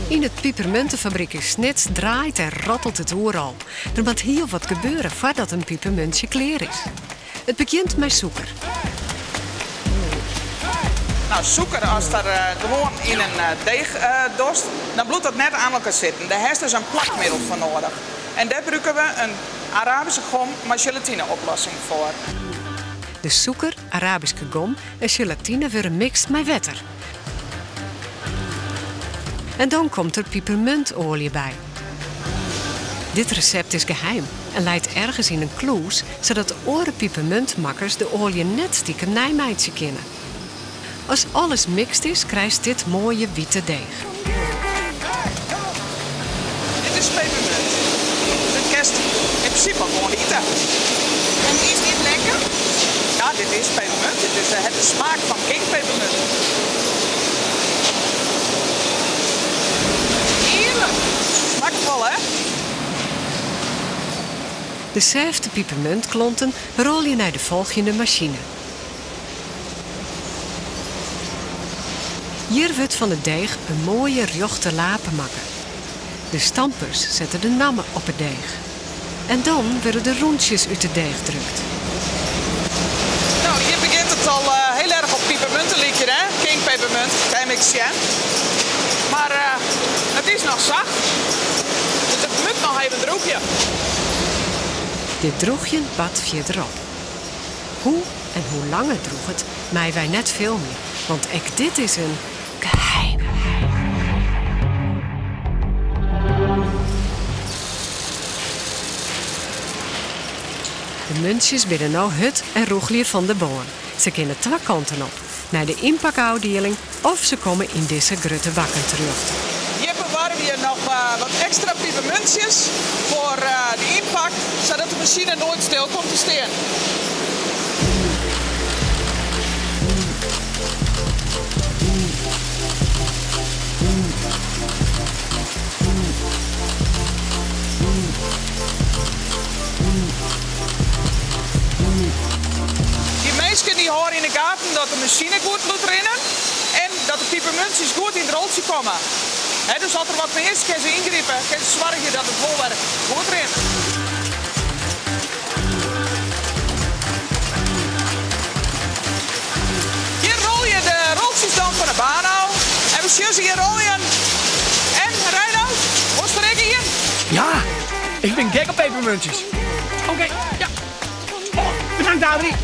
Yn it pipermuntefabryk yn Snits draait en rattelt it oeral. Der moat hiel wat gebeure foardat in pipermuntsje klear is. It begjint mei sûker. No, sûker, ast der gewoan yn in deeg dochst, dan bliuwt dat net oan elkoar sitten. Dêr hast dus in plakmiddel foar noadich. En dêr brûke we in Arabyske gom mei sjelatineoplossing foar. De sûker, Arabyske gom en sjelatine wurde mikst mei wetter. En dan komt der pipermuntoalje by. Dit resept is geheim en leit ergens yn in klûs, sadat oare pipermuntmakkers de oalje net stikem neimeitsje kinne. As alles mikst is, krijst dit moaie wite deeg. Dit is pepermunt. Dit kinst yn prinsipe al gewoan ite. En is dit lekker? Ja, dit is pepermunt. Dit is, hat de smaak fan king pepermunt. Hearlik! Smakket wol, hè? De sêfte pipermuntklonten rôlje nei de folgjende masine. Hjir wurdt fan it deeg in moaie rjochte lape makke. De stampers sette de namme op it deeg. En dan wurde de rûntsjes út it deeg drukt. No, hjir begjint it al hiel erch op pipermunt te lykjen, hè? King pepermunt, kin je 'm ek sjen. Mar it is noch sacht, dus it moat noch even drûgje. Dit drûgjen bart fierderop. Hoe en hoe lang it drûget, meie wy net filmje, want ek dit is in geheim. De muntsjes binne no hurd en rûgelje fan de bân. Se kinne twa kanten op, nei de ynpakôfdieling of se komme yn dizze grutte bakken terjochte. Hjir bewarje we noch wat ekstra pipermuntsjes foar de ynpak, sadat de masine noait stil komt te stean. Dy minsken dy hâlde yn 'e gaten dat de masine goed bliuwt rinnen en dat de pipermuntsjes goed yn it roltsje komme. Dus as der wat mis is, kinne se yngripe, kinne se soargje dat it wol wer goed rint. Hjir rolje de roltsjes dan fan 'e baan ôf en we sjogge se hjir roljen. En Reinoud, wolst der ek ien? Ja, ik bin gek op pepermuntjes. Oké, ja. Oh, bedankt Adrie.